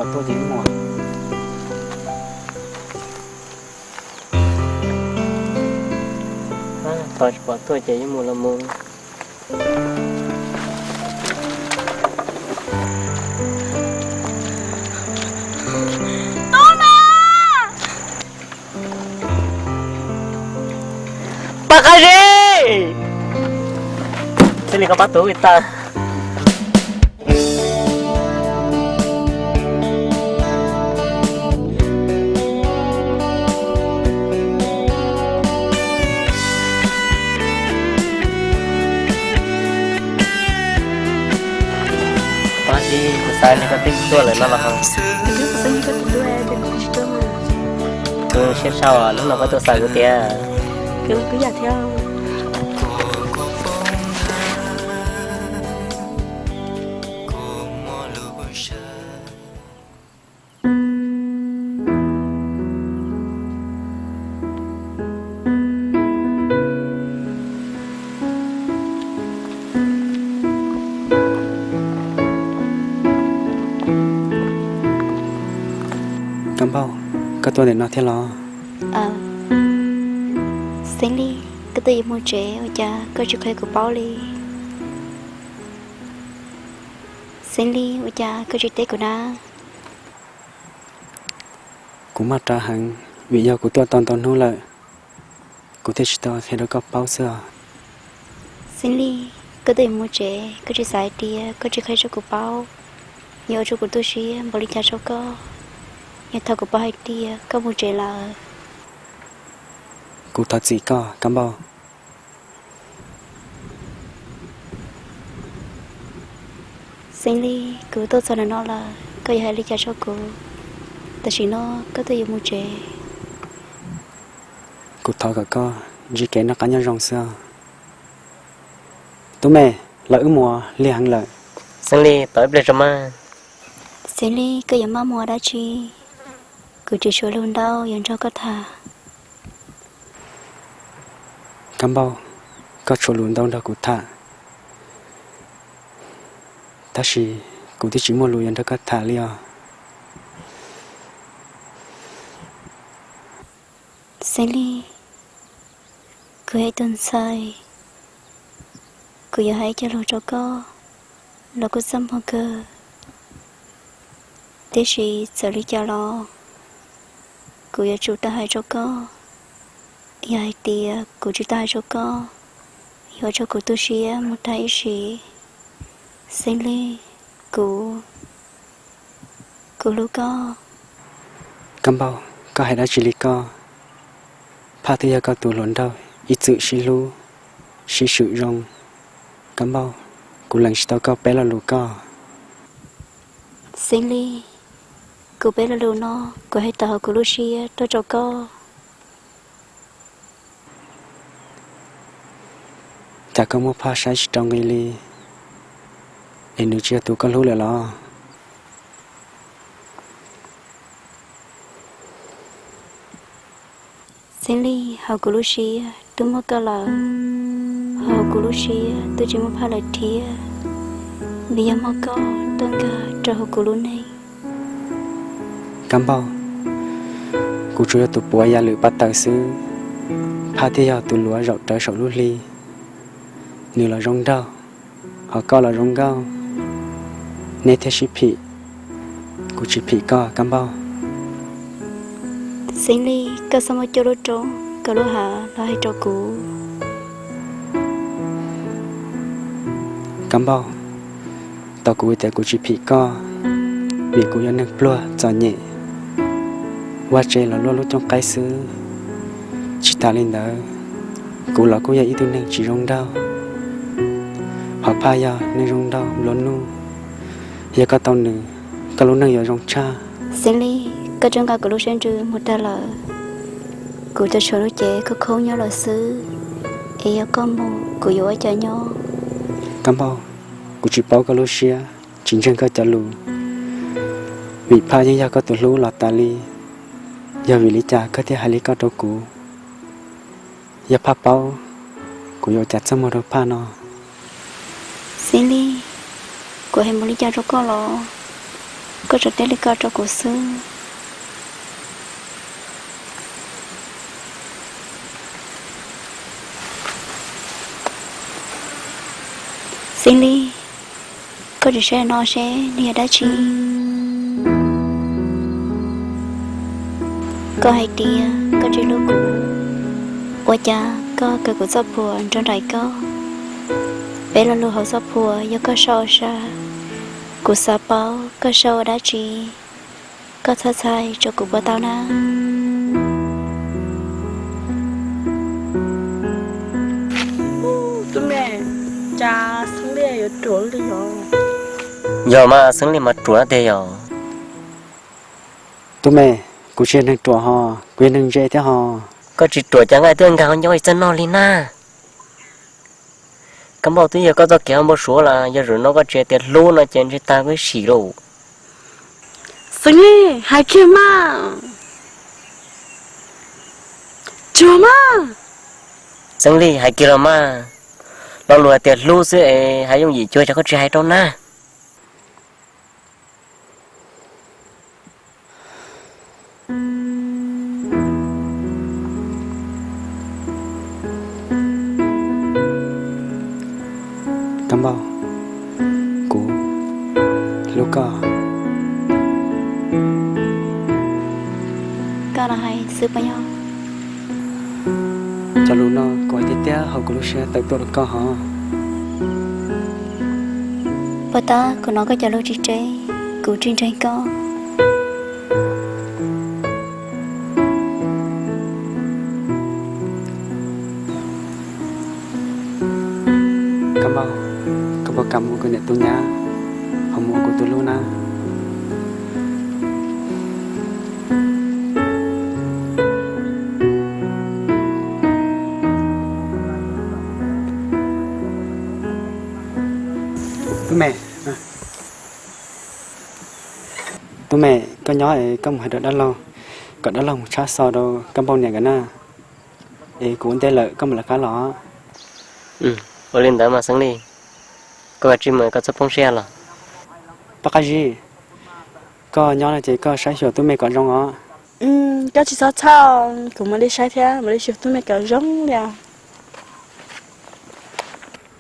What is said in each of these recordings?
Pom tuaj ces mus. Pom tsis pom tuaj ces yeej mus los mus. Pab qab zib, xij li koj pab tub tag. Pab zib, kuv xav li koj twb tuaj lawm no los ho. Kuv siab sau hnub no koj tuaj xav kuv tiag. Kab Npauj, koj tuaj ntawm no thiab los? Xeeb Lis, koj twb yuav mus tsev ua cas koj tsis qhia kuv paub li? Xeeb Lis, ua cas koj tsis teb kuv na? Kuv maj rau heev vim yog kuv tuaj tau ntau hnub lawm, kuv thiaj tsis tau qhia rau koj paub xwb os. Xeeb Lis, koj twb yuav mus tsev, koj tsis xav hais tias koj tsis qhia rau kuv paub, yuav ua rau kuv tu siab npaum li cas rau koj, yog thaum kuv paub hais tias koj mus tsev lawm? Kuv thov txim koj, Kab Npauj. Xeeb Lis, kuv tuaj txog ntawm no lawm, koj yuav hais li cas rau kuv? Tam sim no koj twb yuav mus tsev. Kuv thov kom koj ntsib kev noj qab nyob zoo xwb os. Tub me, lawv wb mus lig heev lawm. Xeeb Lis, tos ib pliag tso mas. Xeeb Lis, koj yuav maj mus ua dab tsi? Kuv tseem tshuav lus ntau yuav nrog koj tham. Kab Npauj, koj tshuav lus ntau nrog kuv tham, tab sis kuv twb tsis muaj lus yuav nrog koj tham li os. Xeeb Lis, kuv yog ib tug ntxhais, kuv yuav hais ib co lus rau koj los kuj txaj muag kawg, tiam sis txawm li cas los kuv yuav tsum tau hais rau koj. Yog hais tias kuv tsis tau hais rau koj, yuav ua rau kuv tu siab mus tag ib sim. Xeeb Lis, kuv, kuv hlub koj. Kab Npauj, koj hais dab tsi li koj? Phaj twb yog koj tus hluas nraug ib txwm sib hlub, sib swm zoo. Kab Npauj, kuv lees tsis tau koj peb lo lus koj. Xeeb Lis, kuv peb lo lus no kuv hais tawm hauv kuv lub siab tuaj rau koj. Cas koj muab Phaj saib tsis rau nqi li, es nws tsis yog tus koj hlub lawm los? Xeeb Lis, hauv kuv lub siab twb muaj koj lawm, hauv kuv lub siab twb tsis muaj Phaj lawm thiab, vim yog muaj koj tuaj nkag rau hauv kuv lub neej. Kab Npauj, kuv tsuas yog tus puav yav lwm pab taws xwb, Phaj thiaj yog tus luav zaum rawv saum lub hli. Nws los zoo nraug, ho koj los zoo nkauj, neb thiaj sib phim. Kuv tsis phim koj, Kab Npauj. Xeeb Lis, koj txhob muab cuaj lub roob kaum lub hav los hais rau kuv. Kab Npauj, tau kuv tias kuv tsis phim koj, vim kuv yog neeg pluag txom nyem, vaj tse los luaj lub cooj qaib xwb. Tsis tas li ntawd, kuv los kuj yog ib tug neeg tsis zoo nraug, ho Phaj yog neeg zoo nraug nplua nuj. Yog koj tau nws, koj lub neej yuav zoo tshaj. Xeeb Lis, koj twb nqa kuv lub siab ntsws mus tag lawm, kuv tsuas tshuav lub cev khoob khoob nyob lawm xwb, es yog koj mus kuv yuav ua cas nyob? Kab Npauj, kuv tsis paub koj lub siab, tsis ntseeg koj cov lus, vim Phaj yeej yog koj tus hlub los tas li. Yog vim li cas koj thiaj hais li koj rau kuv? Yog Phaj paub, kuv yuav ua cas txaj muag rau Phaj no? Xeeb Lis, kuv hais mus li cas rau koj los? Koj tsuas teb li koj rau kuv xwb. Xeeb Lis, koj tsis saib no seb nws yog dab tsi? Koj hais tias koj tsis hlub kuv, ua cas koj khaws kuv txoj phuam nrog nraim koj? Peb lo lus hauv txoj phuam yog koj sau ua sa, kuv xav paub koj sau ua dab tsi, koj txhob txhais rau kuv puas tau na? Tub me, cas Xeeb Lis yuav ruam li os? Yog mas, Xeeb Lis mas ruam tiag yog. Tub me, kuv tsis yog neeg ruam ho, kuv yog neeg ntse thiab ho. Koj tsis ruam cas nqaij twb nkag nco ib txoj noj li na. Kab Npauj, twb yog koj txoj kev ho npau suav lawm, yog zaum no koj tsis hais tias hlub no ces ntshe tag koj sim lauj. Xeeb Lis, hais kiag mas. Tsuag mas. Xeeb Lis, hais kiag los mas. Lo lus hais tias hlub xwb es hais yooj yim cuag cas koj tsis hais rau na. Kab Npauj, kuv hlub koj. Koj los hais xwb puas yog? Cov lus no kuv hais tiag tiag hauv kuv lub siab tawm tuaj rau koj hov. Puas tab kuv hnov koj cov lus tsis tseeb, kuv tsis ntseeg koj. Kab Npauj, koj puas kam mus ua kuv niam tub nyab, ho mus ua kuv tus hlub na? Tub me, tub me, koj nyob es koj mus hais rau dab laug, kom dab laug mus tshab xov rau Kab Npauj niam nkawd na. Es kuv ua ntej lawm, koj mus lawv qab los. Ua li ntawd mas Xeeb Lis, koj kav tsij mus, koj txhob poob siab los. Paj Qab Zib, koj nyob no ces koj saib xyuas tub me kom zoo os. Koj tsis txhob txhawj, kuv mam li saib thiab mam li xyuas tub me kom zoo li os.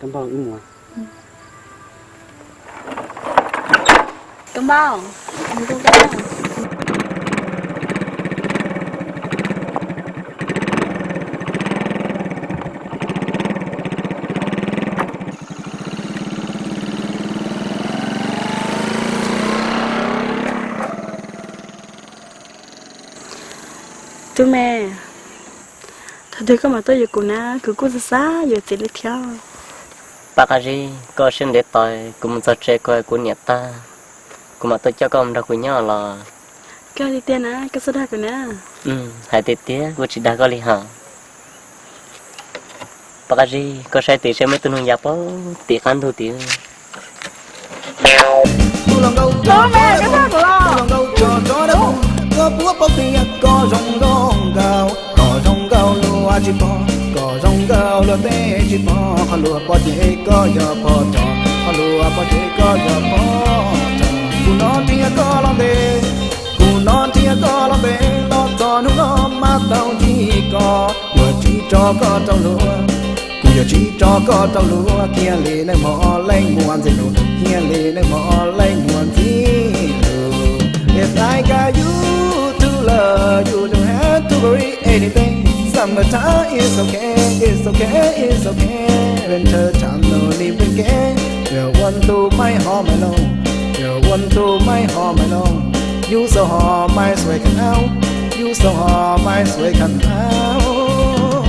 Kab Npauj, wb mus. Kab Npauj, mus zoo koj. Tub me, thaum twg koj mam tuaj yuav kuv na, kuv kuj xav xav yuav txiv li thiab. Paj Qab Zib, koj siab ntev tos kuv mus txog tsev kuv hais kuv niam tag, kuv mam tuaj coj koj mus nrog kuv nyob los. Koj hais tiag tiag na, koj txhob dag kuv na. Hais tiag tiag, kuv tsis dag koj li hos. Paj Qab Zib, koj saib tim seb muaj ib tug noog ya puag tim qab ntug tim. Koj puas paub tias koj zoo nkauj, koj zoo nkauj luag tsis pom, koj zoo nkauj luag tej tsis pom, qhov luag pom ces koj yog pog tso, qhov luag pom ces koj yog pog tso. Kuv no nrhiav koj los ntev, kuv no nrhiav koj los ntev, los txog hnub no mas tau ntsib koj, yuav tsis tso koj rau luag. Kuv yuav tsis tso koj rau luag, thiaj li nej hmo leej muaj ntxim lus, thiaj li nej hmo leej muaj ntxim lus. If I got you to love, you don't have to worry anything. Summertime is okay, it's okay, it's okay. Winter time no need bring care. You're one to my home alone. You're one to my home alone. You so hot, my sweet can out. You so hot, my sweet can out.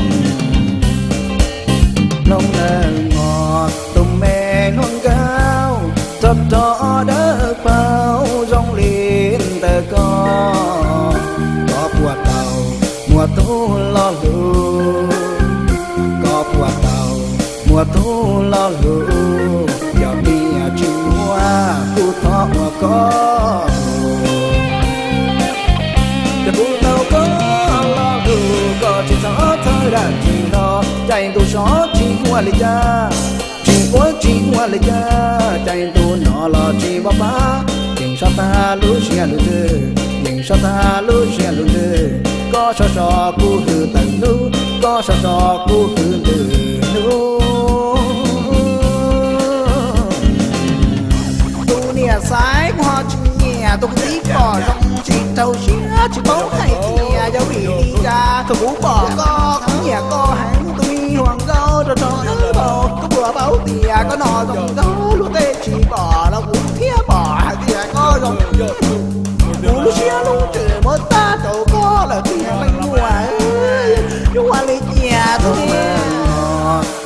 Mloog nawb mog tus me hluas nkauj, rog rog dawb paug zoo li ntawm koj. Koj puas tau muaj tub lo lus? Koj puas tau muaj tub lo lus? Yog tias tsis muaj kuv thov ua koj tus. Yog kuv tau koj lo lus koj tsis txhob thawj dab tsi hlo. Caij ntuj sov tsis muaj li cas, tsis ua tsis muaj li cas, caij ntuj no los tsis npau pab, tseem sov tag lub siab lub ntsws, yeej sov tag lub siab lub ntsws. Koj sov so kuv hwj tawm hlub, koj sov so kuv hwj tawm hlub. Tus niam xaiv kuv ho tsis nyiam, tus kwv tij pom zoo tsis rau siab, tsis paub hais tias yog vim li cas. Thaum kuv pom koj kuv nyiam koj heev, tus me hluas nkauj rog rog dawb paug, koj puas paub tias koj no zoo nkauj, luag tej tsis pom los kuv thiaj pom hais tias koj zoo. Kuv lub siab lub ntsws muab tag rau koj lawm tiag me muam, yuav ua li cas thiab?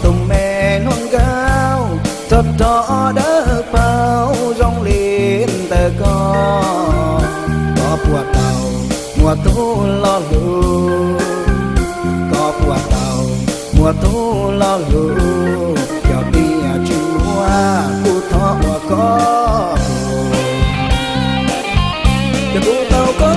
Tus me hluas nkauj rog rog dawb paug zoo li ntawm koj, koj puas tau muaj tus lo lus? Koj puas tau muaj tus lo lus? Yog tias tsis muaj kuv thov ua koj tus. Yog kuv tau koj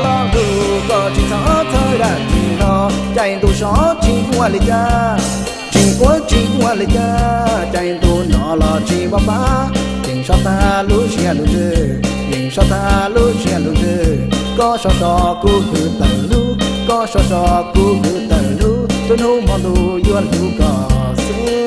lo lus, koj tsis txhob txhawj dab tsi no. Caij ntuj sov tsis ua li cas, tsis quav tsis ua li cas, caij ntuj no los tsis pab pab. Yeej sov tag lub siab lub ntsws, yeej sov tag lub siab lub ntsws. Koj sov so kuv hwj tawm hlub, koj sov so kuv hwj tawm hlub. Txhua hnub hmo ntuj yuav hlub koj xwb.